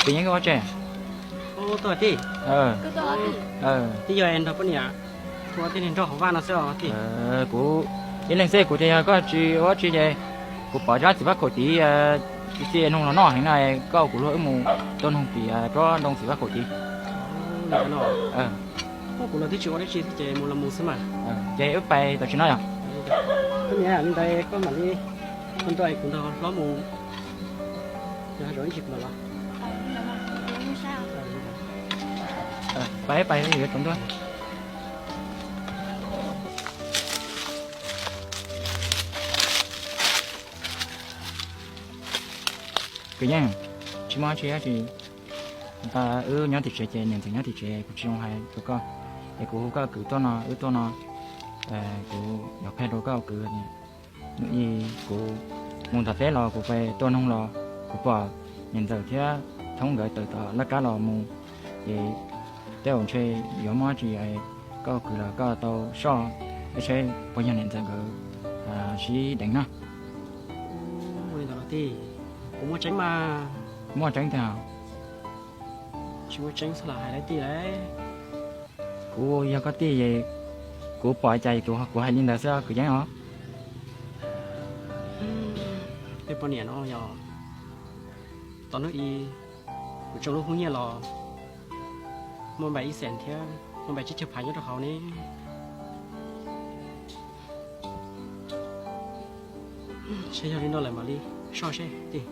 Kwv Yeeb, koj ua tsi? Ub, tuaj tij. Tij yog nrog poj niam ua tej neeg nrog hauv vaj no xwb os tij. Kuv ib leeg xwb, kuv tias yog koj tsis ua tsi ces kuv pom tsob txiv fab khaum tid txi txi noog los noj heev no, koj kuv luag wb mus tua noog tim tsob ntoo txiv fab khaum tid. Kuv los twb tsis ua dab tsi thiab ces mus los mus xwb mas. Ces wb pais tam sim no yog. Li ntawd koj mam li ua nrog kuv nrog hlob mus. Yog hais ib ntsis kuv mam los. Pais pais yuav tsaus ntuj. Kwv Yeeb, tsis muaj tsi dab tsi. Wb nyob tim tsev ces niam ntxawm nyob tim tsev, kuv tsis zoo hais rau koj. Es kuv hu koj kwv tuaj no, wb tuaj no, kuv yuav qhia rau koj kwv. Nws ib, kuv mus tom teb los kuv pais tua noog los kuv pom niam ntxawm thiab Thoob nkawd tawm tom laj kab los mus, ces tej zaum ntshe yuav muaj dab tsi, koj kwv los koj tau soj, ib saib puas yog niam ntxawm nkawd sib deev na. Ua li ntawd los tij, kuv muaj tseeb mas. Muaj tseeb tiag. Tsis muaj tseeb txhob lam hais li tij lauj. Kuv yog koj tij, kuv pom cas kuv hais li ntawd xwb Kwv Yeeb os. Tej poj niam no yog tom hnub ib kuv tsoo lub hub nyiaj los muaj npaim ib xees thiab muaj npaim tsib caug phav nyob rau hauv ne. Seb yog li no lawm mam li soj seb tij.